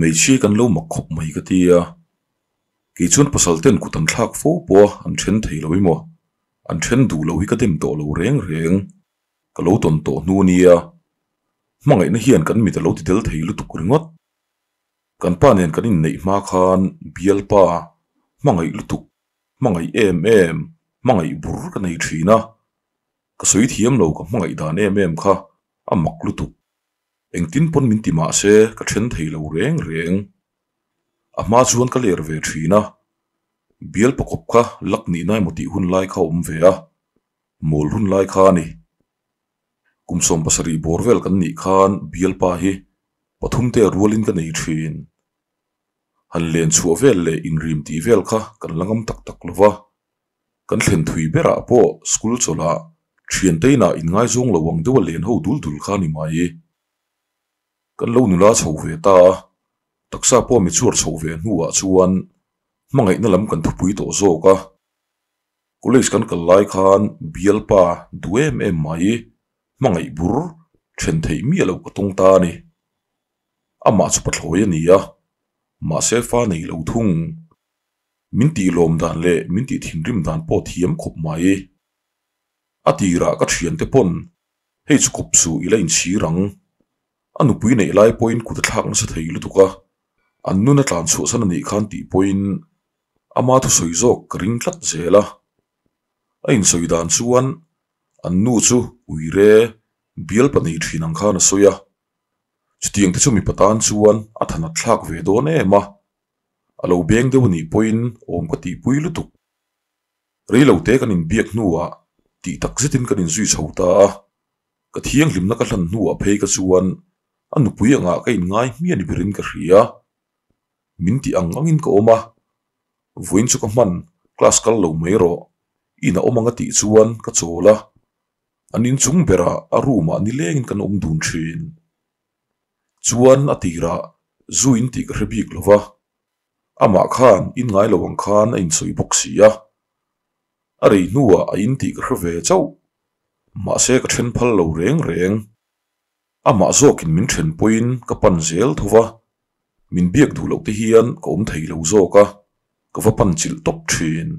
Hmeichhia kan lo mak khawp mai ka ti a, kei chuan pasal ten kut an thlak fo pawh a an then thei lo emaw, an then duh lo hi ka dem tawh lo reng reng, ka lo tawn tawh hnu nia. Hmangaihna hian kan mit a lo ti tel thei lutuk ringawt. Kan pa nen kan inneih hma khan bialpa hmangaih lutuk, hmangaih em em, hmangaih bur ka nei thin a, ka sawi thiam lo ka hmangaih dan em em kha a mak lutuk. Engtin pawn min ti mah se ka then thei lo reng reng. A hma chuan ka ler ve thin a, bial pakawp kha lak nihna emaw tih hun lai kha a awm ve a, mawl hun lai kha a ni. Kum 70 bawr vel kan nih khan bialpa hi pathum te rualin ka nei thin. Han len chhuah vel leh inrim tih vel kha kan la ngam tak tak lo va, kan thlen thui berah pawh school chawlhah thiante inah inngaizawng lo ang deuha len ho dul dul kha a ni mai. Kan lo nula chho ve ta a, taksa pawh mi chhuar chho ve hnuah chuan hmangaihna lam kan thupui tawh zawk a. College kan kal lai khan bialpa duh em em mai, hmangaih bur then theih miah loh ka tawng ta a ni. Amah chu pathlawi a ni a, mahse fa nei lo thung. Min tih lawm dan leh min tih thinrim dan pawh thiam khawp mai. A tirah ka thiante pawn hei chu kawp suh i la inchhir ang. A nupui neih lai pawhin kut a thlak nasa thei lutuk a, an nun a tlan chhuahsan a nih khan tih pawhin ama thusawi zawk ka ring tlat zel a. A insawi dan chuan an nu chu uire bialpa nei thin ang khan a sawi a. Chutiang te chu mipa tan chuan a thanat thlak ve dawn em a, a lo beng deuh a nih pawhin awm ka tihpui lutuk. Rei lo te kan inbiak hnuah tih tak zetin kan inzui chho ta a, ka thianghlimna ka hlan hnuah phei ka chuan a nupui angah ka inngai hmiah ni berin ka hria. Min tih ang angin ka awm a, vawiin chu ka hman class kal lo mai rawh, in a awm ang a tih chuan ka chawl a, an inchung berah a room ah nilengin kan awm dun thin. Chuan a tirah zu in tih ka hre bik lo va, amah khan in ngai lo ang khan a insawi bawk si a, a rei hnuah a in tih ka hre ve chauh, mahse ka then phal lo reng reng. Amah zawkin min then pawhin ka pan zel tho va, min biak duh loh te hian ka awm thei lo zawk a, ka va pan chilh tawp thin.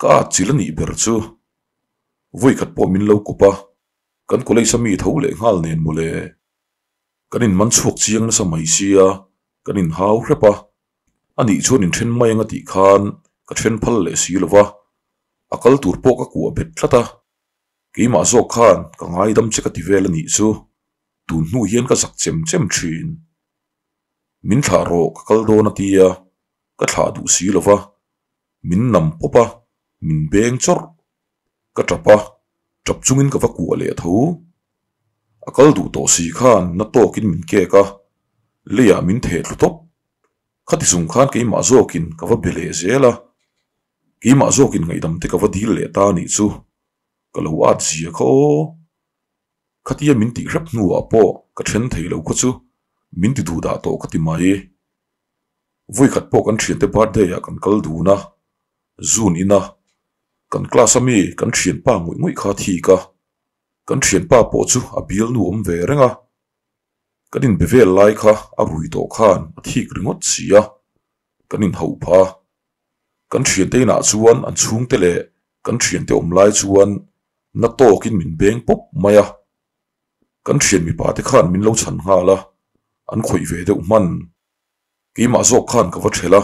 Ka at chilh a nih ber chu. Vawikhat pawh min lo kawp a, kan college a mi tho leh nghal nen mawle. Kan inman chhuak chiang nasa mai sia, kan inhau hrep a, anih chuan inthen mai anga tih khan ka then phal leh si lo va, a kal tur pawh ka kuah bet tlat a, keimah zawk khan ka ngaidam che ka ti vel anih chu, tun hnu hian ka zak chem chem thin. Min thlah rawh ka kal dawn a tia, ka thlah duh si lo va, min nam pawp a, min beng chawrh. Ka tap a, tap chungin ka va kuah leh tho. A kal duh tawh si khan na tawkin min kek a, leiah min theh thlu tawp. Khati chung khan keimah zawkin ka va be leh zel a, keimah zawkin ngaihdam te ka va dil leh ta anih chu, ka lo at zia kha aw. Khatia min tih hrep hnuah pawh ka then thei lo kha chu min ti duh dah tawh ka ti mai. Vawikhat pawh kan thiante birthday ah kan kal dun a, zun in a, kan class a mi kan thianpa ngawih ngawih kha a thik a, kan thianpa pawh chu a bialnu awm ve reng a, kan inbe vel lai kha a rui tawh khan a thik ringawt si a, kan inhauh phah a, kan thiante inah chuan an chhungte leh kan thiante awm lai chuan na tawkin min beng pawp mai a, kan thian mipa te khan min lo chhan nghal a, an khawih ve deuh hman. Keimah zawk khan ka va ṭhelh a,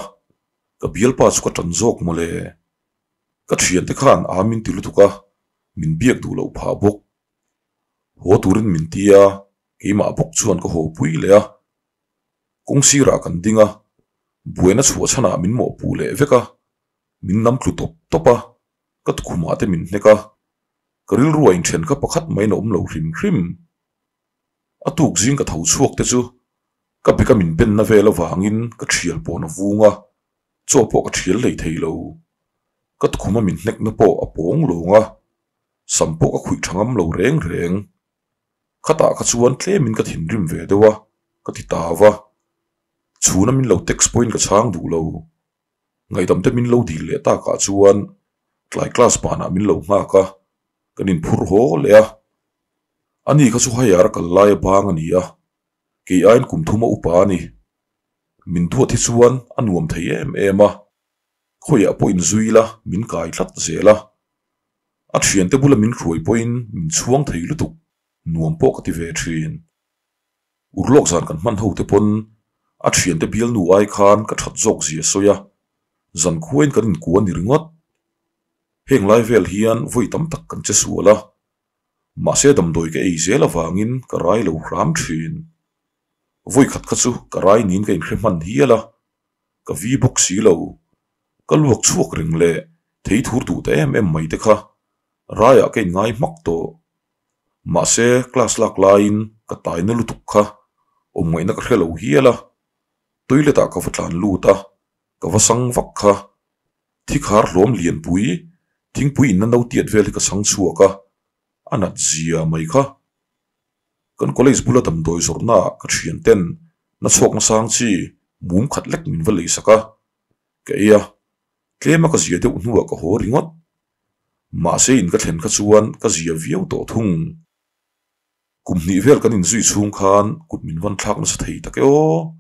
ka bialpa chu ka ṭan zawk mawle. Ka ṭhiante khan a min ti lutuk a, min biak duh loh phah bawk. Haw turin min ti a, keimah bawk chuan ka haw pui leh a. Kawng sirah kan ding a, buaina chhuah chhanah min mawhpuh leh vek a, min nam tlu tawp tawp a, ka tukhumah te min hnek a. Ka rilru a inṭhen kha pakhat maiin a awm lo hrim hrim. A tuk zing ka tho chhuak te chu ka beka min benna vel avangin ka thial pawn a vung a, chaw pawh ka thial hlei thei lo. Ka tukhuma min hnekna pawh a pawng lawng a, sam pawh ka khuih tha ngam lo reng reng. Khatah kha chuan tlemin ka thinrim ve deuh a, ka ti ta va. Chhuna min lo text pawhin ka chhang duh lo. Ngaihdam te min lo dil leh takah chuan tlai class banah min lo nghak a, kan inphur haw leh a. Ani kha chu higher kal laia bang a ni a, kei aiin kum thuma upa a ni. Min duat hi chuan a nuam thei em em a, khawiah pawh inzui la min kai tlat zel a. A thiante bula min hruai pawhin min chhuang thei lutuk, nuam pawh ka ti ve thin. Urlawk zan kan hman ho te pawn a thiante bialnu ai khan ka that zawk zia sawi a, zan khuain kan inkua ni ringawt. Heng lai vel hian vawi tam tak kan che sual a, mahse damdawi ka ei zel avangin ka rai lo hram thin. Vawi khat kha chu ka rai niin ka inhre hman hial a, ka vi bawk si lo. Ka luak chhuak reng leh thei thur duh ta em em mai te kha raiah ka inngai hmak tawh. Mahse class lak laiin ka taina lutuk kha awm ngaihna ka hre lo hial a, toilet ah ka va tlan lut a, ka va sang vak kha. Thi khar hlawm lianpui, thingpui inna no tiat vel hi ka chang chhuak a, a nat zia mai kha. Kan college bula damdawi zawrhna ah ka thian ten na chhawk nasang chi mum khat lek min va leisak a, ka ei a, tlema ka zia deuh hnuah ka haw ringawt. Mahse in ka thlen kha chuan ka zia viau tawh thung. Kum hnih vel kan inzui chhung khan kut min van thlak nasa thei tak e aw.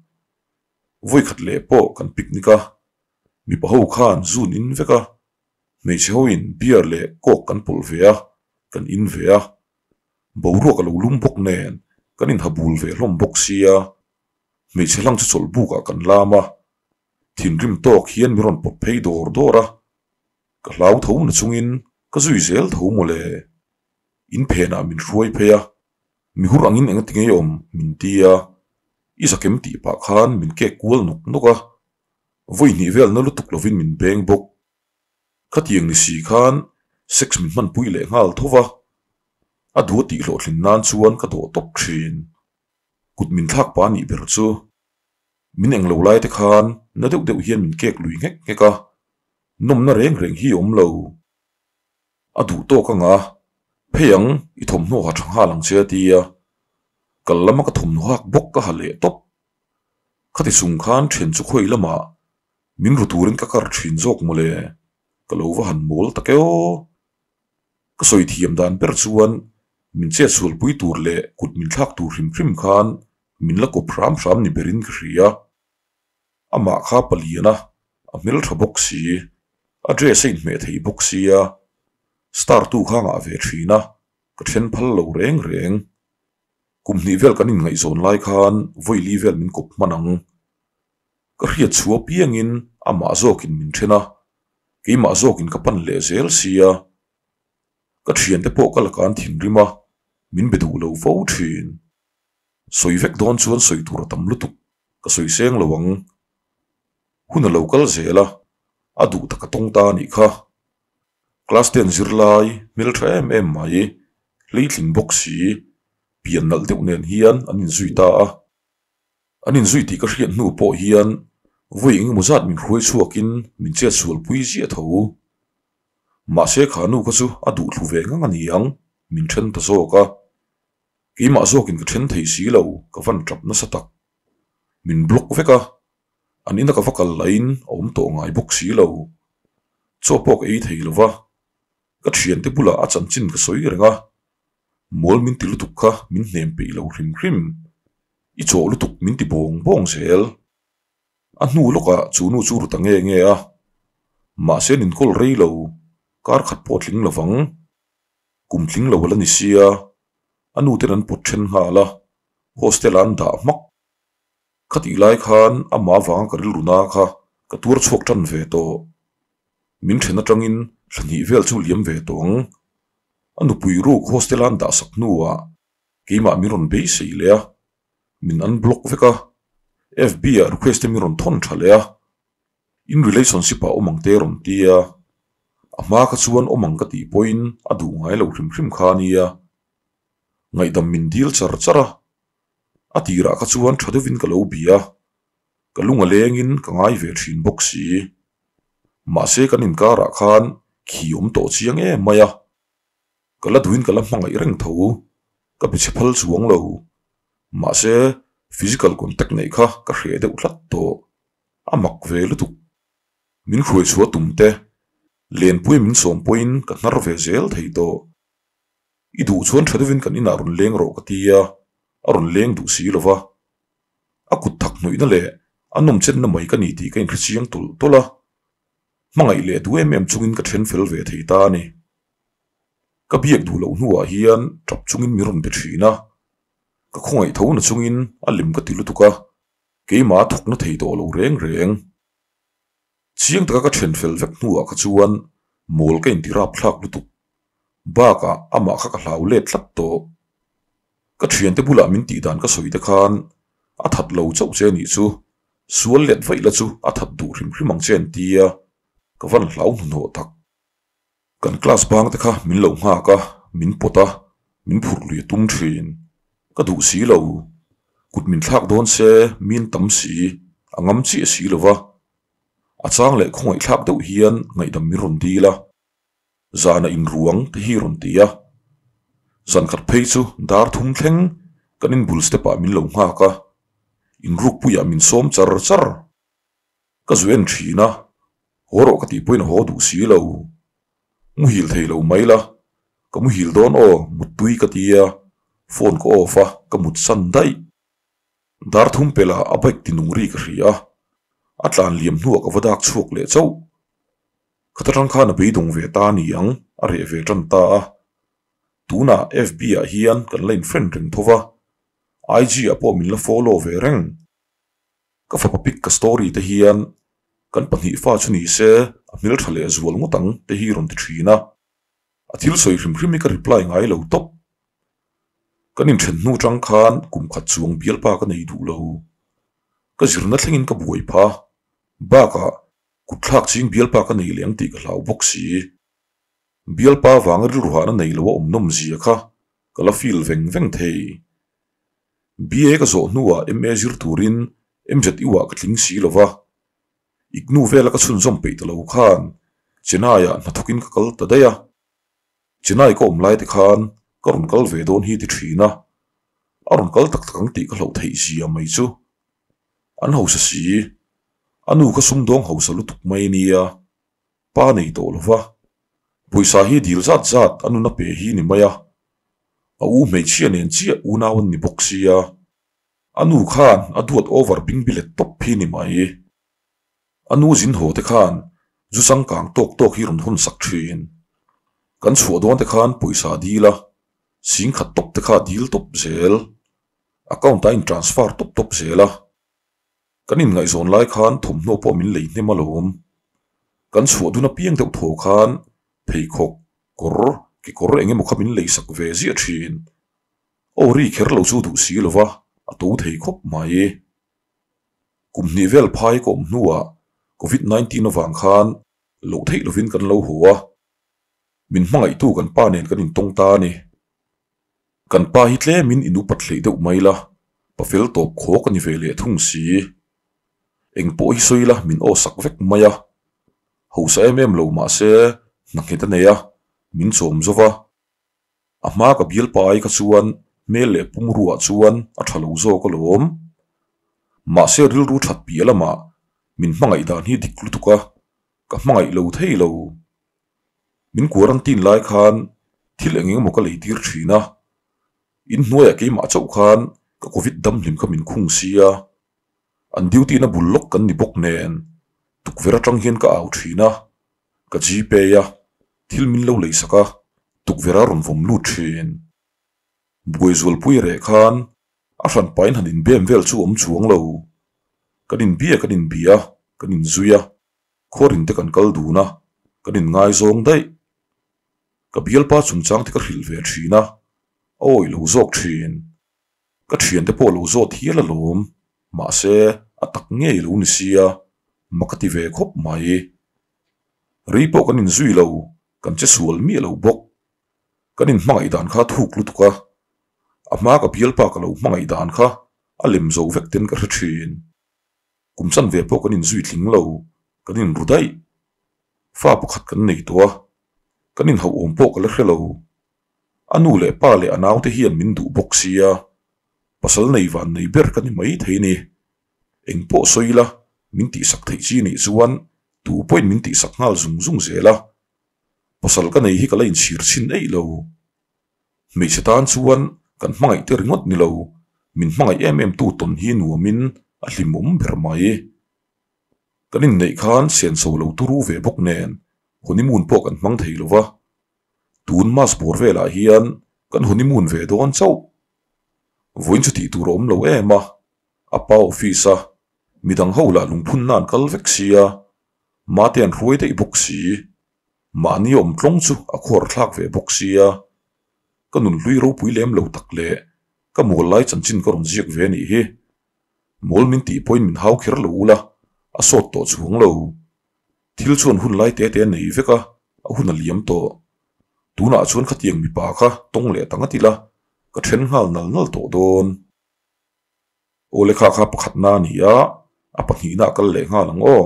Vawi khat leh pawh kan picnic a, mipa ho khan zun in vek a, hmeichhe ho in beer leh coke kan pawlh ve a, kan in ve a. Boruak a lo lum bawk nen kan inha bul ve hlawm bawk sia, hmeichhe hlang chu chawlh buk ah kan lam a, thinrim tawk hian min rawn pawt phei dawr dawr a. Ka hlau tho na chungin ka zui zel tho mawle. In phenah min hruai phei a, mi hur angin enga ti ngei awm min ti a, i zakem tih pah khan min kek kual nawk nawk a, vawi hnih vel na lutuk lovin min beng bawk. Khatiang ni si khan sex min hmanpui leh nghal tho va, a duh a tih hlawhtlin nan chuan ka dawh tawp thin. Kut min thlak pah a nih ber chu. Min englo lai te khan na deuh deuh hian min kek lui nghek nghek a, nawmna reng reng hi awm lo. A duh tawk anga, phei ang i thawmhnaw ha tha nghal ang che a ti a, kal lama ka thawmhnaw hak bawk ka ha leh tawp. Khati chung khan then chu khawi lamah min ru turin ka kar thin zawk mawle, ka lo va han mawl tak e aw. Ka sawi thiam dan ber chuan min chetsualpui tur leh kut min thlak tur hrim hrim khan min la kawp hram hram ni berin ka hria. Amah kha palian a, a hmeltha bawk si, a dress a inhmeh thei bawk sia, star tu kha ngah ve thin a, ka then phal lo reng reng. Kum hnih vel kan inngaihzawn lai khan vawi vel min kawp hman ang. Ka hriat chhuah piangin amah zawkin min then a, keimah zawkin ka pan leh zel sia. Ka thiante pawh ka la kan thinrim a, min be duh lo fo thin. Sawi vek dawn chuan sawi tur a tam lutuk, ka sawi seng lo ang. Hun a lo kal zel a, a duh tak a tawng ta a nih kha. Class ten zirlai hmeltha em em mai, hleitling bawk si, pian nalh deuh nen hian an inzui ta a. An inzui tih ka hriat hnu pawh hian vawi engemaw zat min hruai chhuakin min chet sualpui ziah tho. Mahse kha nu kha chu a duh thlu ve ngang a ni ang, min then ta zawk a. Keimah zawkin ka then thei si lo, ka van tap nasa tak. Min block vek a, an ina ka va kal lahin a awm tawh ngai bawk si lo. Chaw pawh ka ei thei lo va, ka thiante bulah a chanchin ka sawi reng a, mawl min ti lutuk kha min hnem peih lo hrim hrim. I chawh lutuk min ti bawng bawng zel. A hnu lawkah chu nu chu ru ta nge nge a, mahse an inkawl rei lo, kar khat pawh a tling lovang. Kum tling lo a la ni sia, a nu ten an pawt then nghal a, hostel ah an dah hmak. Khatih lai khan amah avanga ka rilru na kha ka tuar chhuak tan ve tawh. Min then atangin thla hnih vel chu liam ve tawh ang. A nupui ruk hostel a an dah sak hnuah keimah min rawn beisei leh a, min unblock vek a, FB ah request te min rawn thawn tha leh a. In relationship ah awm ang te rawn ti a, a hma kha chuan awm ang ka tih pawhin a duh ngai lo hrim hrim kha a nia. Ngaihdam min dil char char a, a tirah kha chuan tha deuhin ka lo bia a, ka lung a lengin ka ngai ve thin bawk si. Mahse kan inkarah khan khi awm tawh chiang em mai a, ka la duhin ka la hmangaih reng tho, ka bichhe phal chuang lo. Mahse physical contact neih kha ka hreh deuh tlat tawh. A mak ve lutuk. Min hruai chhuah tum te, Lenpuia min sawm pawhin ka hnar ve zel thei tawh. I duh chuan tha deuhin kan inah rawn leng rawh ka ti a, a rawn leng duh si lo va. A kut thak hnawihna leh A nawmchenna mai ka ni tih ka inhre chiang tawlh tawlh a, hmangaih leh duh em em chungin ka then fel ve thei ta a ni. Ka biak duh loh hnuah hian tap chungin mi rawn be thin a, ka khawngaih tho na chungin a lem ka ti lutuk a, keimah a thawkna thei tawh lo reng reng. Chiang taka ka then fel vek hnuah kha chuan mawl ka inti rapthlak lutuk. Bakah amah kha ka hlau let tlat tawh. Ka thiante bulah min tih dan ka sawi te khan a that lo chauh che nih chu, sual let vaih la chu a that duh hrim hrim ang che an ti a, ka van hlau hnuhnawh tak. Kan class bang te kha min lo nghak a, min pawt a, min phurh lui a tum thin. Ka duh si lo. Kut min thlak dawn se min tam si, a ngam chiah si lo va. A chang leh khawngaihthlak deuh hian ngaihdam min rawn dil a, zana inruang te hi rawn ti a. Zan khat phei chu dar thum thleng kan inbul step ah min lo nghak a, inrukpuiah min sawm char char. Ka zu en thin a, haw rawh ka tih pawhin a haw duh si lo. Muhil thei lo mai la, ka muhil dawn aw, muttui ka ti a, phone ka off a, ka mut san daih. Dar thum pela a bike ti nung ri ka hria a, a tlan liam hnuah ka va dak chhuak leh chauh. Khata tang khan a beidawng ve ta a ni ang, a reh ve tan ta a. Tunah FB ah hian kan la in friend reng tho va, IG ah pawh min la follow ve reng. Ka fapa pic ka story te hian kan pahnih fa chu ni se a hmeltha leh zual ngawt ang te hi rawn ti thin a, a thil sawi hrim hrim hi ka reply ngai lo tawp. Kan inthen hnu tang khan kum khat chuang bialpa ka nei duh lo. Ka zirna thlengin ka buai pha. Bakah kutthlak ching bialpa ka nei leh ang tih ka hlau bawk si. Bialpa vanga rilru hahna nei lo a awm nawm zia kha ka la feel veng veng thei. BA ka zawh hnuah MA zir turin MZU ah ka tling si lo va, IGNU vela ka chhunzawm peih ta lo khan Chennai ah hnathawkin ka kal ta daih a. Chennai ka awm lai te khan ka rawn kal ve dawn hi ti thin a, a rawn kal tak tak ang tih ka hlauh theih zia mai chu. An hausa si, a nu kha sumdawng hausa lutuk mai nia. Pa nei tawh lo va, pawisa hi dil zat zat a nuna pe hi ni mai a, a u hmeichhia nen chiah unau an ni bawk sia, a nu khan a duat over bing bilet tawp hi ni mai. A nu zin haw te khan zu changkang tawk tawk hi rawn hawn sak thin. Kan chhuah dawn te khan pawisa dil a, sing khat tawp te kha dil tawp zel, account ah in transfer tawp tawp zel a. Kan inngaihzawn lai khan thawmhnaw pawh min lei hnem alawm. Kan chhuah dun apiang deuh thaw khan pheikhawk, kawr, kekawr eng emaw kha min lei sak ve ziah thin. Aw ri kher lo chu duh si lova a to thei khawp mai. Kum hnih vel phai ka awm hnuah Covid 19 avang khan loh theih lovin kan lo haw a. Min hmangaihtu kan pa nen kan intawng ta a ni. Kan pa hi tlemin in upat hleih deuh mai la, pa fel tawp khawk a ni ve leh thung si. Eng pawh hi sawi la min aw sak vek mai a. Hausa em em lo mah se hna nghet a nei a, min chawm zo va. A hma ka bial pa ai kha chuan hmel leh pumruah chuan a tha lo zawk alawm. Mahse rilru that piah lamah min hmangaih dan hi dik lutuk a, ka hmangaih lo thei lo. Min quarantine lai khan thil eng eng emaw ka lei tir thin a, in hnuaiah keimah chauh khan ka covid damhlim kha min khung sia, an duty na bul lawk kan ni bawk nen tukverh atang hian ka au thin a, ka gpay a, thil min lo lei sak a, tukverh a rawn vawm lut thin. Buai zualpui reh khan a hran pain han inbem vel chu awm chuang lo, kan inbia kan inbia kan inzui a. Khuarin te kan kal dun a, kan inngaizawng daih. Ka bialpa chungchang te ka hrilh ve thin a, a awih lo zawk thin. Ka thiante pawh lo zawt hial alawm, mahse a tak ngei lo ni sia, mak a ti ve khawp mai. Rei pawh kan inzui lo, kan che sual miah lo bawk. Kan inhmangaih dan kha thuk lutuk a, a hma ka bialpa ka lo hmangaih dan kha a lem zo vek ten ka hre thin. Kum chanve pawh kan inzui tling lo, kan inru daih. Fa pakhat kan nei tawh a, kan inhauhawm pawh ka la hre lo. A nu leh pa leh a naute hian min duh bawk sia, pasal nei van nei ber ka ni mai thei ni. Eng pawh sawi la, min tihsak theih chi nih chuan tu pawhin min tihsak nghal zung zung zel a. Pasal ka nei hi ka la inchhir chhin eih lo. Hmeichhe tan chuan kan hmangaih te ringawt ni lo, min hmangaih em em tu tawn hi nuamin a hlimawm ber mai. Kan inneih khan senso lo turu ve bawk nen honeymoon pawh kan hmang thei lo va, tun mas bawr velah hian kan honeymoon ve dawn chauh. Vawiin chu tih tur a awm lo em a, a pa office a midang ho lah lungphunna an kal vek sia, mate an hruai daih bawk si. Mahni awm tlawng chu a khuar thlak ve bawk sia, ka nunhlui ropui lem lo tak leh ka mual lai chanchin ka rawn ziak ve anih hi. Mawl min tih pawhin min hau kher lo ula, a sawt tawh chuang lo. Thil chuan hun lai te te a nei vek a, a hun a liam tawh. Tunah chuan khatiang mipa kha tawng leh ta ngat ila, ka then nghal nal nal tawh dawn. Aw lekha kha pakhatna a ni a, a pahnihna a kal leh nghal ang aw.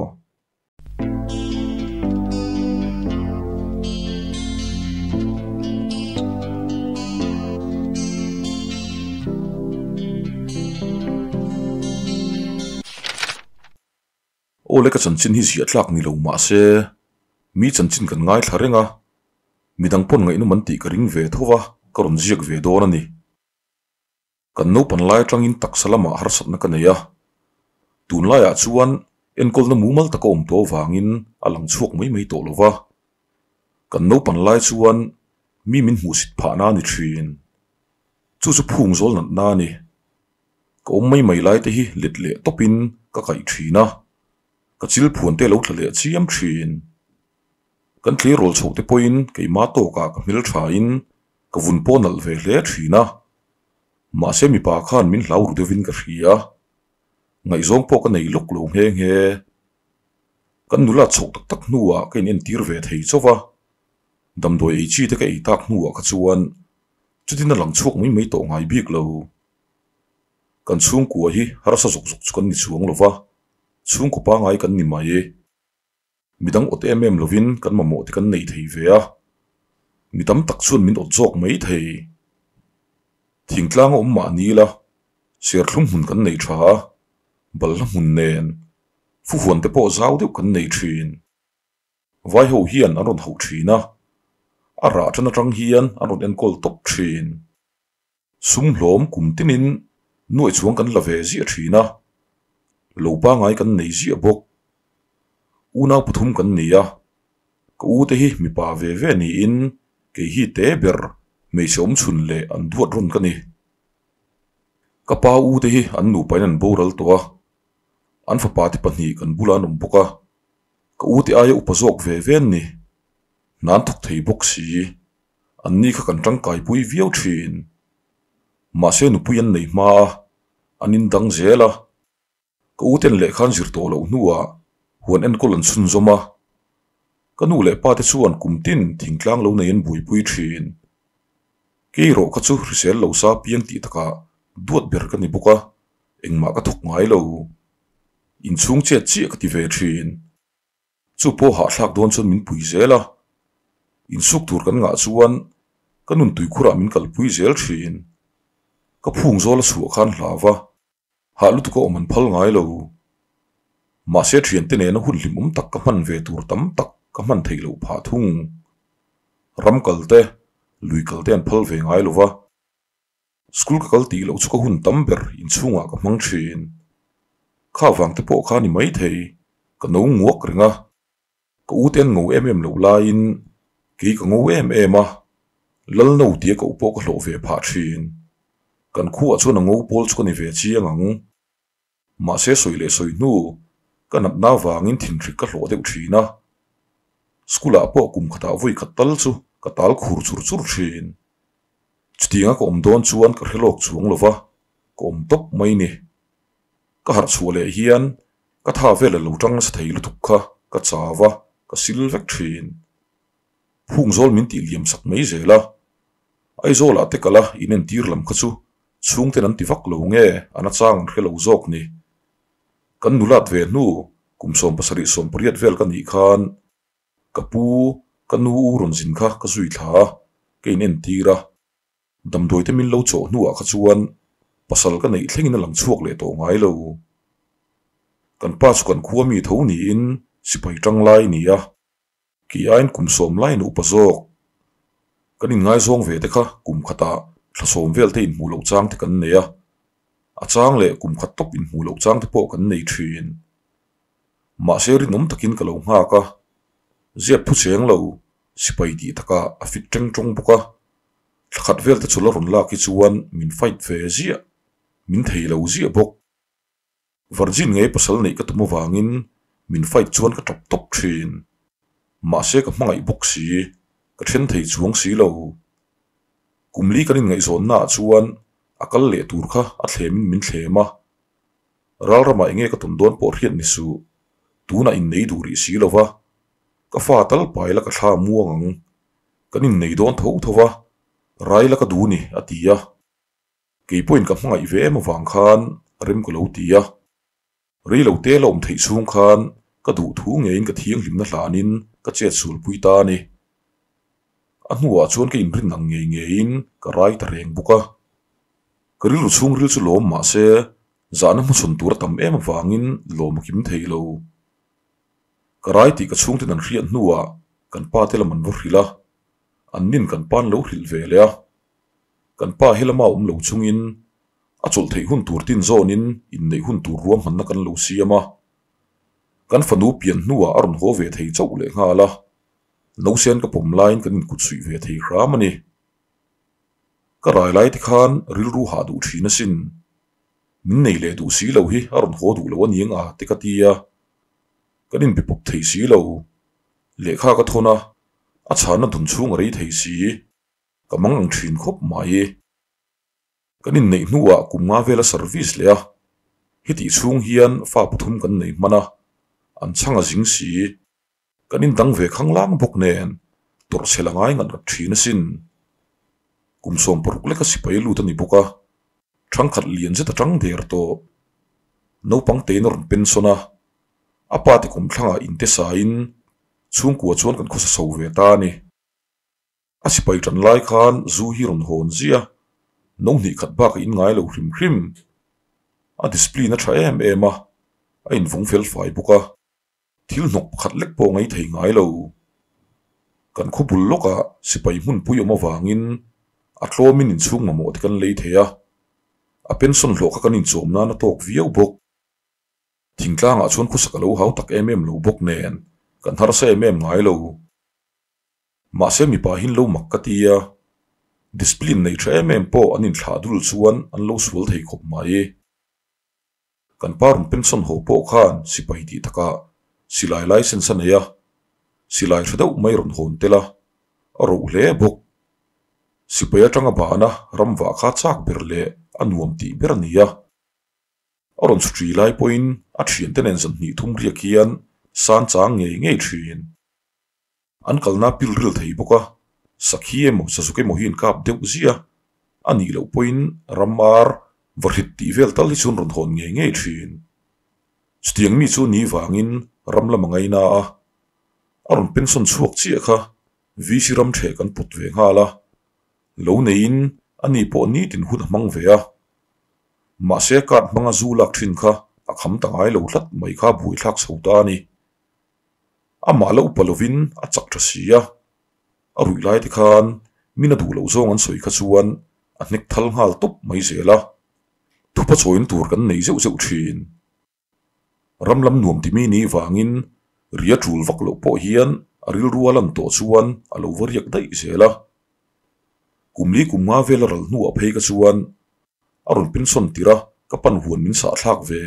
Aw le ka chanchin hi ziah tlak ni lo mah se mi chanchin kan ngaithla reng a, midang pawn ngaihnawm an tih ka ring ve tho va, ka rawn ziak ve dawn a ni. Kan naupan lai atangin taksa lamah harsatna ka nei a, tunlaiah chuan enkawlna mumal taka awm tawh avangin a lang chhuak mai mai tawh lo va. Kan naupan lai chuan mi min hmuhsit phahna a ni thin. Chu chu phung zawl natna a ni. Ka awm mai mai lai te hi let leh tawpin ka kaih thin a, ka chil phuan te lo tla leh chiam thin. Kan tleirawl chhoh te pawhin keimah tawkah ka hmelthain ka vun pawh nalh ve hle thin a. Mahse mipa khan min hlau ru deuhin ka hria. Ngaihzawng pawh ka nei lawk lo nghe nghe. Kan nula chhoh tak tak hnuah ka inentir ve thei chauh a. Damdawi ei chi te ka ei tak hnuah kha chuan chutin a lang chhuak mai mai tawh ngai bik lo. Kan chhungkua hi harsa zawk zawk chu kan ni chuang lo va, chhungkaw pangai kan ni mai. Midang awt em em lovin kan mamawh te kan nei thei ve a, mi tam tak chuan min awt zawk mai thei. Thingtlang a awm mah ni ila, serthlum hmun kan nei tha a, balhla hmun nen, fuhuan te pawh zau deuh kan nei thin. Vai ho hian an rawn hauh thin a, a rah tan atang hian an rawn enkawl tawp thin. Sum hlawm kum tinin nuaih chuang kan la ve ziah thin a, lo pangai kan nei ziah bawk. Unau pathum kan ni a, ka u te hi mipa ve ve niin kei hi te ber hmeichhe awm chhun leh an duat rawn ka ni. Ka pa u te hi an nupain an boral tawh a, an fapa te pahnih kan bulah an awm bawk a, ka u te aia upa zawk ve ve an ni. Hna an thawk thei bawk si. Anni kha kan tangkaipui viau thin. Mahse nupui an nei hma a, an indang zel a. Ka u ten lehkha an zir tawh loh hnuah huan enkawl an chhunzawm a. Ka nu leh pa te chuan kum tin thingtlang lo nei an buaipui thin. Kei erawh kha chu hrisel lo sa piang tih takah duat ber ka ni bawk a, engmah ka thawk ngai lo. Inchhung chet chiah ka ti ve thin. Chu pawh hahthlak dawn chuan min pui zel a, insuk tur kan ngah chuan ka nun tuikhurah min kalpui zel thin. Ka phung zawl a chhuah khan hlau va, hah lutuk a awm an phal ngai lo. Mahse thiante nena hun hlimawm tak ka hman ve tur tam tak ka hman theih loh phah thung. Ram kal te, lui kal te an phal ve ngai lo va. School ka kal tih loh chu ka hun tam ber inchhungah ka hmang thin. Kha vang te pawh kha ni mai thei, ka no nguak reng a. Ka u te an ngo em em loh laiin kei ka ngo em em a, lal no tia ka u pawh ka hlawh ve phah thin. Kan khuah chuan a ngo pawl chu ka ni ve chiang ang. Mahse sawi leh sawi hnu ka natna avangin thinhrik ka hlawh deuh thin a, school ah pawh kum khatah vawi khat tal chu ka tal khur chur chur thin. Chutianga ka awm dawn chuan ka hre lawk chuang lo va, ka awm tawp mai ni. Ka harh chhuah leh hian ka tha vel a lo tang nasa thei lutuk kha ka chau a, ka sil vek thin. Phung zawl min tih liam sak mai zel a, Aizawl ah te kal a inentir lam kha chu chhungten an ti vak lo nge a nachang an hre lo zawk ni. Kan nulat ve hnu kum 78 18 vel ka nih khan ka pu ka nu u rawn zin kha ka zui thla a, ka inentir a. Damdawi te min lo chawh hnuah kha chuan pasal ka neih thlengin a lang chhuak leh tawh ngai lo. Kan pa chu kan khua mi tho niin sipai tanglai a ni a. Kei aiin kum sawm laiin a upa zawk. Kan inngaizawng ve te kha kum khatah thla sawm vel te inhmuh loh chang te kan nei a. A chang leh kum khat tawp inhmuh loh chang te pawh kan nei thin. Mahse rinawm takin ka lo nghak a, ziak phu cheng lo, sipai tih takah a fit teng tawng bawk a. Thla khat vel te chul a rawn lak hi chuan min fight ve ziah, min thei lo ziah bawk. Virgin ngei pasal neih ka tum avangin min fight chuan ka tap tawp thin. Mahse ka hmangaih bawk si, ka then thei chuang si lo. Kum li kan inngaihzawnnaah chuan a kal leh tur kha a thlemin min thlem a. Ral ramah enge ka tawn dawn pawh hriat ni suh, tunah innei duh rih si lo va, ka fa tal pai la ka thla muang ang. Kan innei dawn tho tho va, rai la ka duh ni, a ti a. Kei pawhin ka hmangaih ve em avang khan rem ka lo ti a. Rei lo te la awm theih chhung khan ka duh thu ngeiin ka thianghlimna hlanin ka chet sulpui ta a ni. A hnuah chuan ka inrin ang ngei ngeiin ka rai ta reng bawk a. Ka rilru chhungril chu lawm mah se zahna hmachhawn tur a tam em avangin lawm a kim thei lo. Ka rai tih ka chhungten an hriat hnuah kan pa te lam an va hrilh a, an nin kan pa'n lo hrilh ve leh a. Kan pa he lama awm lo chungin a chawlh theih hun tur tin zawnin inneih hun tur ruahmanna kan lo siam a. Kan fanu pian hnuah a rawn haw ve thei chauh leh nghal a, nausen ka pawm laiin kan inkut suih ve thei hram a ni. Ka rai lai te khan rilru hah duh thin asin. Min nei leh duh si lo hi a rawn haw duh lo a niang a te ka ti a. Kan inbe pawp thei si lo. Lehkha ka thawn a, a chhanna dun chhung a rei thei si. Ka mang ang thin khawp mai. Kan inneih hnuah kum nga vela service leh a, hetih chhung hian fa pathum kan nei hman a, an chhang a zing si. Kan indang ve khanglang bawk nen tawrhchhel a ngai ngat ngat thin asin. Kum 60 leka sipai lut a ni bawk a, thangkhat lian zet atang der tawh. Naupang tein a rawn pension a, a pa te kum thlangah inte sain chhungkua chuan kan khawsa chho ve ta a ni. A sipai tan lai khan zu hi rawn hawn ziah a, no hnih khat bak a in ngai lo hrim hrim. A discipline a tha em em a, a invawng fel fai bawk a, thil hnawk pakhat lek pawh a ngaithei ngai lo. Kan khaw bul lawkah sipai hmunpui awm avangin a tlawmin inchhung mamawh te kan lei thei a, a pension hlawh kha kan inchawm nan a tawk viau bawk. Thingtlangah chuan khawsak a lo hau tak em em lo bawk nen kan harsa em em ngai lo. Mahse mipa hin lo mak ka ti a, discipline nei tha em em pawh an inthlah dul chuan an lo sual thei khawp mai. Kan pa rawn pension haw pawh khan sipai tih takah silai license a nei a, silai tha deuh mai rawn hawn tel a, a roh hle bawk. Sipai atanga bahna ram vah kha chak ber leh a nuam tih ber a ni a. A rawn chhuṭi lai pawhin a thiante nen zan hnih thum riak hian san chang ngei ngei thin. An kalna pil ril thei bawk a, sakhi emaw sazuk emaw hi an kap deuh ziah a, a nih loh pawhin ramar vahrit tih vel tal hi chuan rawn hawn ngei ngei thin. Chutiang mi chu ni vangin ram lam a ngaina a, a rawn pension chhuak chiah kha VC ram ṭheh kan put ve nghal a, lo neiin a ni pawh nitin hun a hmang ve a. Mahse card hmanga zu lak ṭhin kha a kham ta ngai lo tlat mai kha buaithlak chho ta a ni. Amah la upa lovin a chak tha si a, a ruih lai te khan min a duh loh zawng an sawi kha chuan a hnek thal nghal tawp mai zel a, thupa chawin tur kan nei zeuh zeuh thin. Ram lam nuam ti mi ni vangin ria tul vak loh pawh hian a rilru a lan tawh chuan a lo va riak daih zel a. Kum li kum nga vel a ral hnuah phei kha chuan a rawn pension tirh a, ka pan huan min sahthlak ve.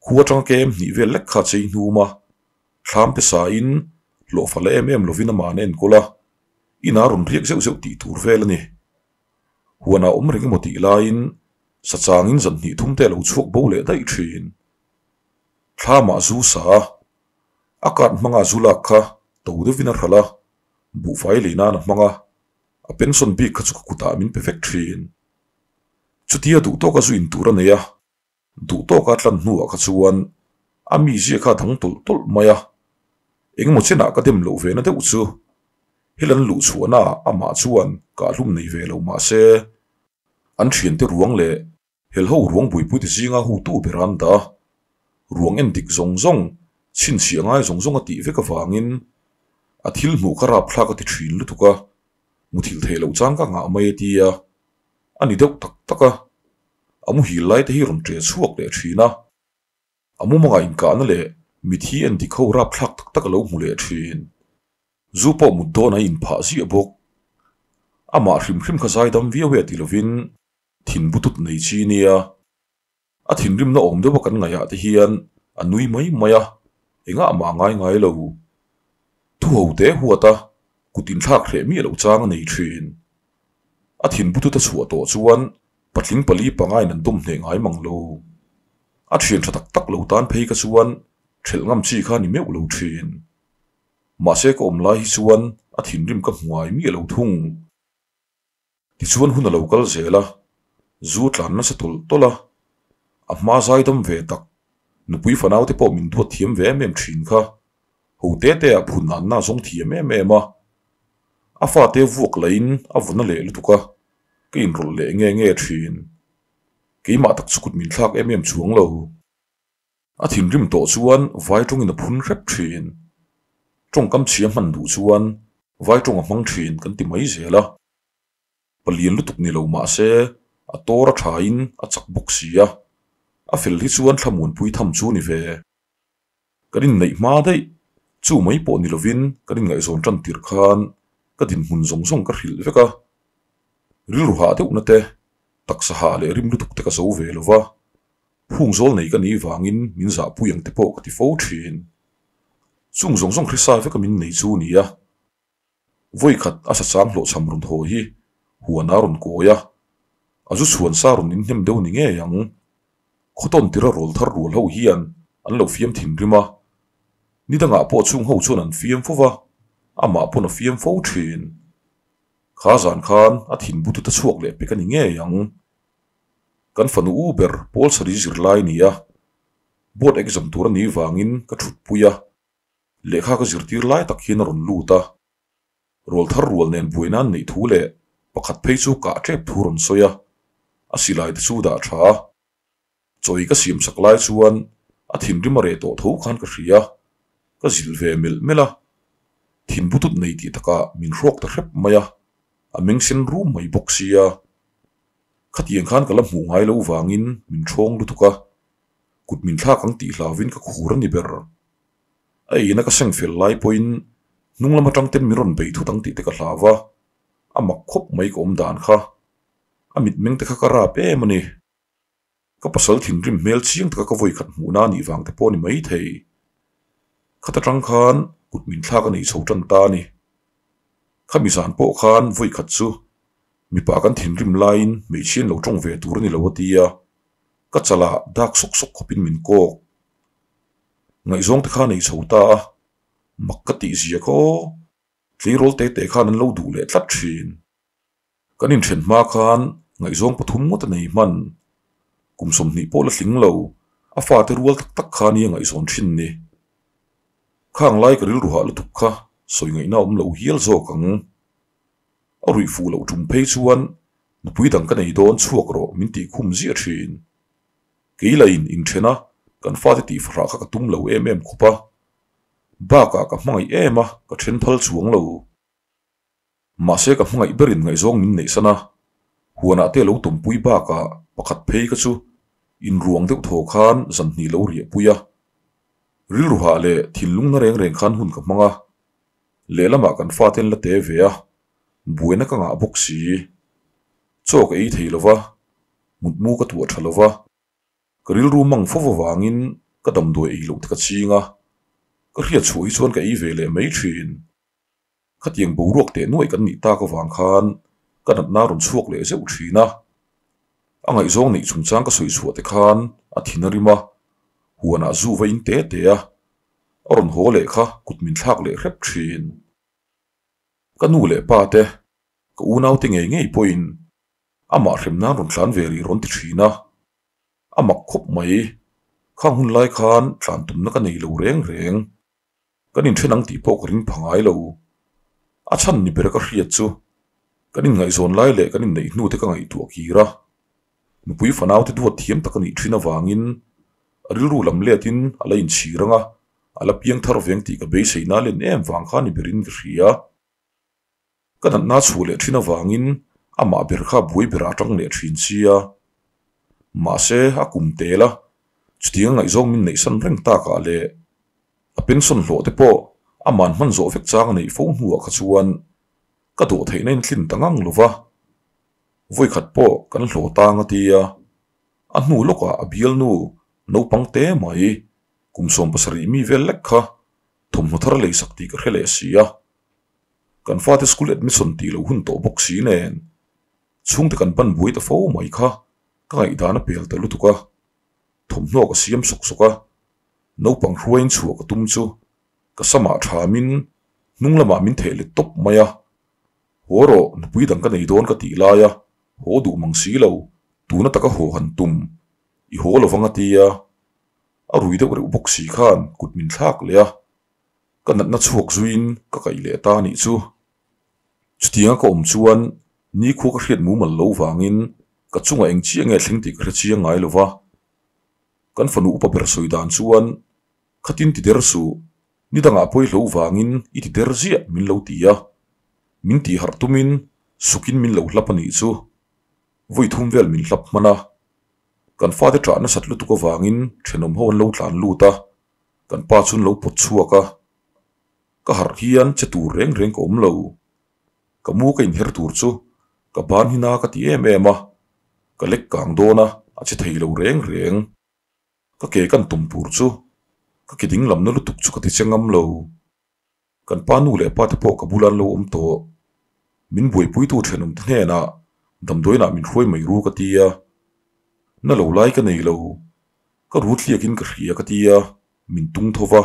Khua atanga kem hnih vel lek kha chei hnum a, thlam te sain hlawhfa la em em lovin amah an enkawl a, inah rawn riak zeuh zeuh tih tur vel a ni. Huanah awm reng emaw tih laiin sachangin zan hnih thum te a lo chhuak bo leh daih thin. Thlamah zu sa a, a card hmanga zu lak kha to deuhin a hralh a, buhfai lei nan a hmang a, a pension bik kha chu ka kutah min pe vek thin. Chutia duhtawka zu in tur a nei a. Duh tawka tlan hnuah kha chuan a mizia kha a dang tawlh tawlh mai a, engemaw chenah ka dem loh ve na deuh chu. Hel an luh chhuahna amah chuan kahhlum nei ve lo mah se, an thiante ruang leh helho ruang buipuite zinga hutu ber an dah a, ruang en dik zawng zawng, chhinchhiah ngai zawng zawng a tih vek avangin a thil hmuh kha rapthlak a ti thin lutuk a, muthilh theih loh chang ka ngah mai a ti a, a ni deuh tak tak a. A muhil lai te hi rawn ṭe chhuak leh ṭhin a. A mumangah inkahna leh mithi endik ho rapthlak tak tak a lo hmu leh ṭhin. Zu pawh mut dawn a inphah ziah bawk. Amah hrim hrim kha zaidam viau e a ti lovin thin butut nei chi nia. A thinrimna awm deuha kan ngaihah te hian a nui mai mai a, engah mah a ngai ngai lo. Thu ho te huat a, kut inthlak hreh miah loh chang a nei thin. A thin butut a chhuah tawh chuan patling pali pangain an dawm hneh ngai mang lo. A thian tha tak tak lo tan phei kha chuan thelh ngam chi kha a ni meuh lo thin. Mahse ka awm lai hi chuan a thinrim ka hmuai miah lo thung. Tichuan hun a lo kal zel a, zu tlan nasa tawlh tawlh a, a hma zai dam ve tak, nupui fanau te pawh min duat thiam ve em em thin kha, ho te te ah phun anna a zawng thiam em em a, a fate vuak lahin a vawna leh lutuk a, ka inrawlh leh nge nge thin. Keimah tak chu kut min thlak em em chuang lo. A thinrim tawh chuan vai tawngin a phun hrep thin. Tawngkam chhia hman duh chuan vai tawng a hmang thin kan ti mai zel a. Palian lutuk ni lo mah se a tawr a thain a chak bawk si a, a fel hi chuan thlamuanpui tham chu ni ve. Kan inneih hma daih, chu mai pawh ni lovin kan inngaihzawn tan tirh khan ka dinhmun zawng zawng ka hrilh vek a. Rilru hah deuhna te, taksa hah leh rim lutuk te ka zo ve lo va, Phung zawl nei ka nih vangin min zahpui ang te pawh ka ti fo thin. Chung zawng zawng hrisa veka min nei chu ni a. Vawikhat a sachang hlawhchham rawn haw hi huan a rawn kawi a, a zu chhuan sa rawn inhnem deuh ni ngei ang. Khawtawn tira rawl thar rual ho hian an lo fiam thinrim a, ni dangah pawh chung ho chuan an fiam fo va, amah pawn a fiam fo thin. Kha zan khan a thinbutut a chhuak leh pek a ni ngei ang. Kan fanu u ber Paul Sari zirlai ni a, board exam tur a nih vangin ka thutpui a, lehkha ka zirtir lai tak hian a rawn lut a. Rual thar rual nen buaina an neih thu leh pakhat phei chu kah tep thu rawn sawi a, a silai te chu dah tha a. Chawi ka siam sak lai chuan a thinrim a reh tawh tho khan ka hria, ka zilh ve melh melh a. Thin butut nei tih takah min hrawk ta hrep mai a, a meng sen rum mai bawk sia. Khatiang khan ka la hmuh ngai lo vangin min ṭhawng lutuk a, kut min thlak ang tih hlauvin ka khur a ni ber. A eina ka seng fel lai pawhin hnung lam aṭang ten min rawn bei thut ang tih te ka hlau a, a mak khawp mai ka awm dan kha. A mitmeng te kha ka rap em a ni. Ka pasal thinrim hmel chiang taka ka vawikhat hmuhna a nih vang te pawh a ni maithei. Khat aṭang khan kut min thlak a nei chho ṭan ta a ni. Khami zan pawh khan vawikhat chu mipa kan thinrim laiin hmeichhia an lo ṭawng ve tur a ni lo a ti a, ka chalah dak sawk sawk khawpin min kawk. Ngaihzawng te kha a nei chho ta a, mak ka tih zia kha aw, tleirawl te te khan an lo duh leh tlat ṭhin. Kan inthen hma khan ngaihzawng pathum ngawt a nei hman. Kum 20 pawh la tling lo, a fate rual tak tak kha nia ngaihzawn thin ni. Khang lai ka rilru hah lutuk kha sawi ngaihna awm lo hial zawk ang. A ruih fuh loh tum phei chuan nupui dang ka nei dawn chhuak rawh min tih khum ziah thin. Kei lain inthen a, kan fate tih fahrah kha ka tum lo em em khawp a. Bakah ka hmangaih em a, ka then phal chuang lo. Mahse ka hmangaih berin ngaihzawng min neih san a, huanah te lo tumpui bakah pakhat phei ka chu inruang deuh thaw khan zan hnih lo riahpui a. Rilru hah leh thinlung na reng reng khan hun ka hmang a, lehlamah kan fate an la te ve a, buaina ka ngah bawk si. Chaw ka ei thei lo va, mutmu ka tuah tha lo va. Ka rilru mang fo avangin ka damdawi ei loh te ka ching a, ka hriat chhuah hi chuan ka ei ve leh mai thin. Khatiang boruak teh nuaih kan nih tak avang khan ka natna rawn chhuak leh zeuh thin a. A ngaihzawng neih chungchang ka sawi chhuah te khan a thin a rim a, huanah zu va in te te a, a rawn haw leh kha kut min thlak leh hrep thin. Ka nu leh pa te, ka unaute ngei ngei pawhin amah hrem nan rawn tlan ve rih rawn ti thin a. A mak khawp mai, khang hun lai khan tlan tumna ka nei lo reng reng. Kan inthen ang tih pawh ka ring pha ngai lo. A chhan ni ber ka hriat chu kan inngaihzawn lai leh kan inneih hnu te ka ngaihtuah kir a. Nupui fanau te duat thiam tak a nih thin avangin a rilru lam letin a la inchhir ang a, a la piang thar veng tih ka beiseina len em vang kha ni berin ka hria. Ka natna chhuah leh thin avangin amah ber kha buai berah a tang leh thin sia. Mahse, a kum tel a, chutiang ngaihzawng min neihsan reng takah leh a pension hlawh te pawh aman hman zawh vek chang a neih fo hnuah kha chuan ka dawh theihna in tlin ta ngang lo va. Vawikhat pawh kan hlawh tang a tia, a hnu lawkah a bialnu naupang te mai kum 70 mi vel lek kha thawmhnaw thar leisak tih ka hre leh si a. Kan fate school admission tih lo hun tawh bawk si nen chhungte kan ban buai ta fo mai kha ka ngaihdan a pel ta lutuk a, thawmhnaw ka siam sawk sawk a, naupang hruaiin chhuah ka tum chu ka samah thamin hnung lamah min theh let tawp mai a, haw rawh nupui dang ka nei dawn ka tih lai a, haw duh mang si lo, tuna taka haw han tum i haw lo vang a tia, a rui deuh reuh bawk si khan kut min thlak leh a, ka natna chhuak zuiin ka kaih leh ta a nih chu. Chutianga ka awm chuan nikhua ka hriat mumal lo vangin ka chungah eng chiah nge thleng tih ka hre chiang ngai lo va. Kan fanu upa ber sawi dan chuan, Khatin ti der suh, ni dangah pawi hlo vangin i ti der ziah min lo ti a. Min tih harh tumin sukin min lo hlap a nih chu. Vawi thum vel min hlap hman a. Kan fate ṭah nasat lutuk avangin ṭhenawm ho an lo tlan lut a, kan pa chu an lo pawt chhuak a. Ka harh hian che tur reng reng ka awm lo. Ka mu ka inher tur chu ka ban hi na ka ti em em a, ka lek kang dawn a, a che thei lo reng reng. Ka ke kan tum tur chu ka ke ding lamna lutuk chu ka ti che ngam lo. Kan pa nu leh pa te pawh ka bula an lo awm tawh. Min buaipuitu thenawmte hnenah damdawiinah min hruai mai ru ka ti a, na lo lai ka nei lo. Ka rut hliakin ka hria ka ti a, min tung tho va.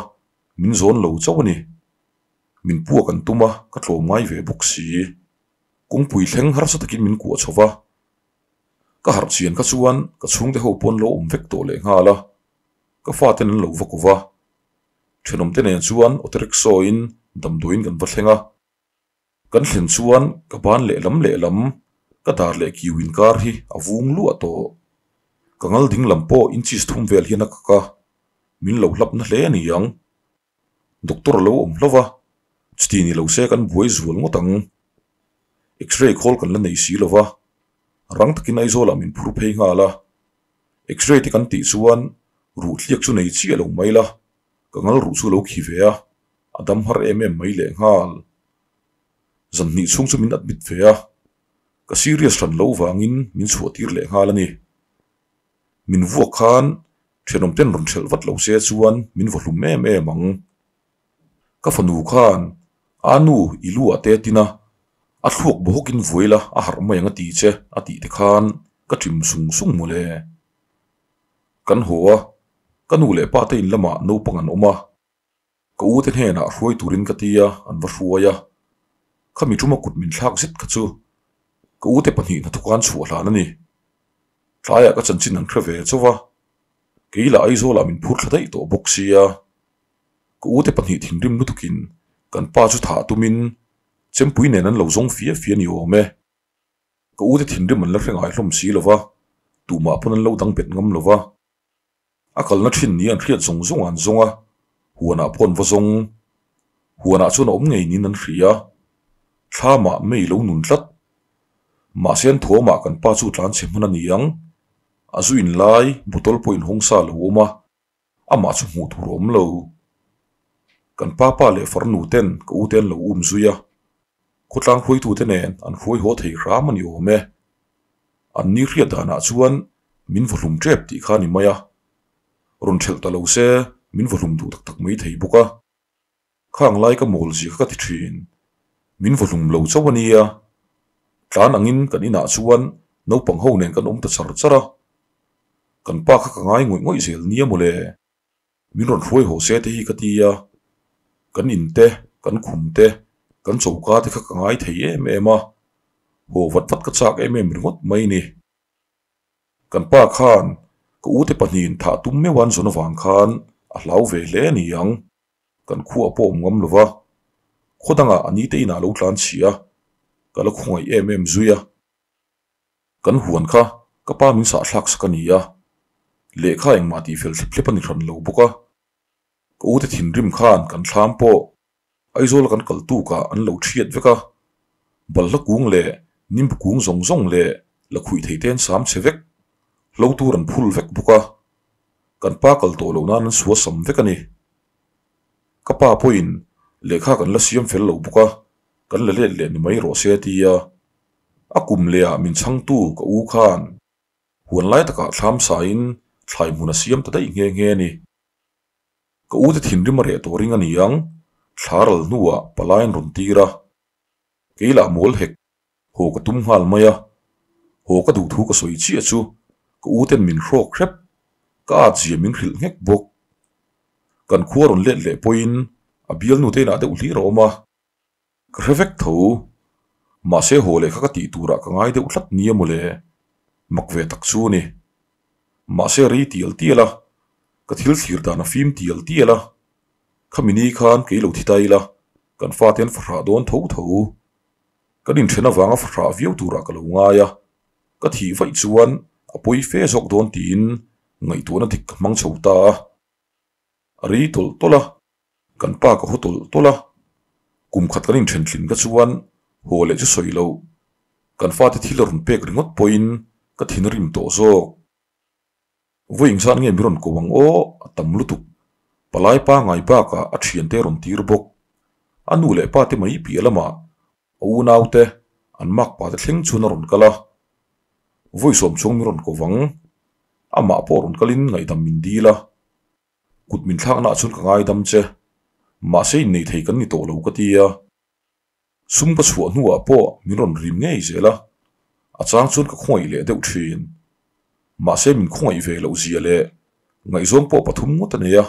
Min zawn lo chauh a ni. Min puak an tum a, ka tlawm ngai ve bawk si. Kawngpui thleng harsa takin min kuah chho va. Ka harh chian kha chuan ka chhungte ho pawn lo awm vek tawh leh nghal a, ka faten an lo va ko va. Thenawmte nen chuan auto rickshaw in damdawiin kan va thleng a. Kan thlen chuan ka ban lehlam lehlam ka dar leh kiu inkar hi a vung luah tawh. Ka ngal ding lam pawh inches thum vel hian a kak a, min lo hlap na hle a ni ang. Doctor a lo awm hlauh va, chuti ni lo se kan buai zual ngawt ang. X-ray khawl kan la nei si lo va, rang takin Aizawlah min phur phei nghal a. X-ray te kan tih chuan ruh thliak chu nei chiah lo mai la, ka ngal ruh chu a lo khi ve a. A dam har em em mai leh nghal. Zan hnih chhung chu min admit ve a, ka serious hran lo vangin min chhuah tir leh nghal a ni. Min vuak khan thenawm ten rawn hrelh vat lo se chuan min vaw hlum em em ang. Ka fanu khan a nu i lu ah te tin a, a thluak bawhawkin vuai la a harh mai ang a ti che a tih te khan ka ṭim sung sung mawle. Kan haw a, ka nu leh pa te in lamah naupang an awm a. Ka u te hnenah hruai turin ka ti a, an va hruai a. Khami ṭuma kut min thlak zet kha chu ka u te pahnih hnathawk an chhuah hlan a ni. Tlaiah ka chanchin an hre ve chauh a, kei lah Aizawlah min phur thla daih tawh bawk sia. Ka u te pahnih thinrim lutukin kan pa chu thah tumin chempui nen an lo zawng fia fia ni awm e. Ka u te thinrim an la hre ngai hlawm si lo va, tumah pawn an lo dang bet ngam lo va. A kalna thin ni an hriat zawng zawng an zawng a, huanah pawh an va zawng. Huanah chuan a awm ngei niin an hria. Thlamah mei lo nun tlat. Mahse an thuamah kan pa chu tlan chhe hman a ni ang. A zu in lai bottle pawh inhawng sa a lo awm a, amah chu hmuh tur a awm lo. Kan pa pa leh farnu ten ka u te an lo um zui a, khawtlang hruaitute nen an hruai haw thei hram a ni awm e. An ni hriat danah chuan min vaw hlum tep tih kha a ni mai a, rawn thelh ta lo se min vaw hlum duh tak tak mai thei bawk a. Khang lai ka mawl zia kha ka ti thin, min vaw hlum lo chauh a nia. Tlan angin kan inah chuan naupang ho nen kan awm ta char char a, kan pa kha ka ngai ngawih ngawih zel nia mawle. Min rawn hruai haw se te hi ka ti a, kan in te, kan khum te, kan choka te kha ka ngai thei em em a, haw vat vat ka chak em em ringawt mai ni. Kan pa khan ka ute pahnihin thah tum meuh an zawn avang khan a hlau ve hle a ni ang, kan khuah pawh awm ngam lo va, khaw dangah a nite inah a lo tlan chhia a, ka la khawngaih em em zui a. Kan huan kha ka pa min sahthlak sak a ni a, lehkha engmah tih fel thlip thlep a ni hran lo bawk a. Ka ute thinrim khan kan thlam pawh Aizawl kan kal tukah an lo thiat vek a, balhla kung leh nimbu kung zawng zawng leh lakhuih thei te an sam chhe vek. Hlo tur an phul vek bawk a, kan pa kal tawh loh nan an suasam vek a ni. Ka pa pawhin lehkha kan la siam fel lo bawk a, kan la let leh ni mai rawh se a ti a. A kum lehah min chhangtu ka u khan huan lai takah thlam sain thlai hmun a siam ta daih nghe nghe a ni. Ka u te thinrim a reh tawh ring a ni ang, thla ral hnuah palai an rawn tir a. Kei lah mawl hek, haw ka tum nghal mai a. Haw ka duh thu ka sawi chiah chu ka u ten min hrawk hrep, ka at zia min hrilh nghek bawk. Kan khua rawn let leh pawhin a bialnu te inah deuh hlir a awm a. Ka hre vek tho. Mahse haw leh kha ka tih turah ka ngai deuh tlat nia mawle. Mak ve tak chu a ni. Mahse rei tial tial a, ka thil thlir dan a fim tial tial a. Khami ni khan kei lo thi ta ila, kan fate an fahrah dawn tho tho. Kan inthen avanga fahrah viau turah ka lo ngai a, ka thih vaih chuan a pawi fe zawk dawn tiin ngaihtuahna dik ka hmang chho ta a. A rei tawlh tawlh a. Kan pa ka haw tawlh tawlh a, kum khat kan inthen thlin ka chuan haw leh chu sawi loh. Kan fate thil a rawn pek ringawt pawhin ka thin a rim tawh zawk. Vawi engzat nge mi rawn ko ang aw, a tam lutuk. Palai pangai bakah a thiante a rawn tir bawk. A nu leh pa te mai piah lamah a unaute an makpa te thleng chuan a rawn kal a. Vawi sawm chhung mi rawn ko vang. Amah pawh rawn kalin ngaihdam min dil a. Kut min thlaknaah chuan ka ngaidam che, mahse innei thei kan ni tawh lo ka ti a. Sum ka chhuah hnuah pawh min rawn rim ngei zel a, a chang chuan ka khawngaih leh deuh thin. Mahse min khawngaih ve loh zia leh ngaihzawng pawh pathum ngawt a nei a,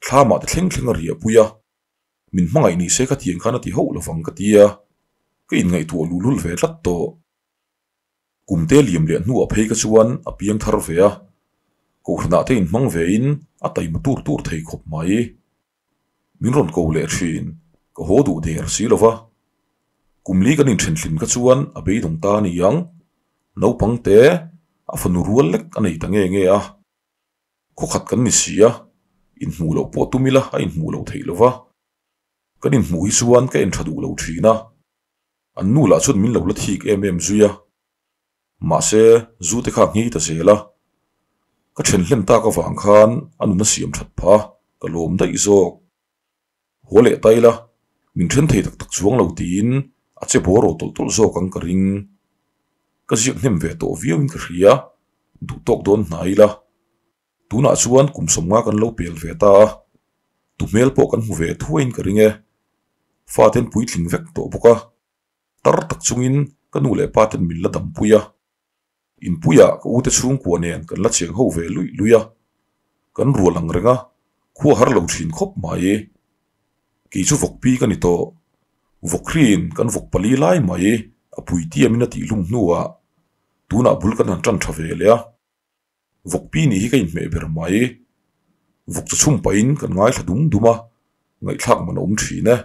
thlamah te thleng thleng a riah pui a, min hmangaih ni se khatiang khan a ti hauh lovang ka ti a, ka inngaihtuah luhlul ve tlat tawh. Kumte liam leh hnuah phei ka chuan a piang thar ve a, kohhranah te inhmang vein a taima tur tur thei khawp mai. Min rawn ko leh thin, ka haw duh der si lo va. Kum li kan inthenhlim ka chuan a beidawng ta a ni ang, naupang te a fanu rual lek a nei ta nge nge a. Khawkhat kan ni si a, inhmuh loh pawh tum ila a inhmuh loh theih lo va. Kan inhmuh hi chuan ka en tha duh lo thin a. An nu lah chuan min lo la thik em em zui a, mahse zu te kha nghei ta zel a, ka then hlen tak avang khan a nun a siam that phah a, ka lawm daih zawk. Haw leh ta ila, min then thei tak tak chuang lo tiin a che bawr aw tawlh tawlh zawk ang ka ring. Ka ziak hnem ve tawh viau in ka hria, duh tawk dawn hna ila. Tunah chuan kum sawmnga kan lo pel ve ta a, tu hmel pawh kan hmu ve thuaiin ka ring e. Faten puitling vek tawh bawk a, tar tak chungin ka nu leh paten min la dampui a. Inpuiah ka ute chhungkua nen kan la cheng ho ve luih luih a, kan rual ang reng a, khua har lo thin khawp mai. Kei chu vawkpi ka ni tawh, vawkhriin kan vawk pali lai mai a puitiamin a tihhlum hnuah tunah bul kan han tan tha ve leh a. Vawkpi nih hi ka inhmeh ber mai. Vawk chu chhum pahin kan ngaithla dum dum a, ngaihthlak man a awm thin e.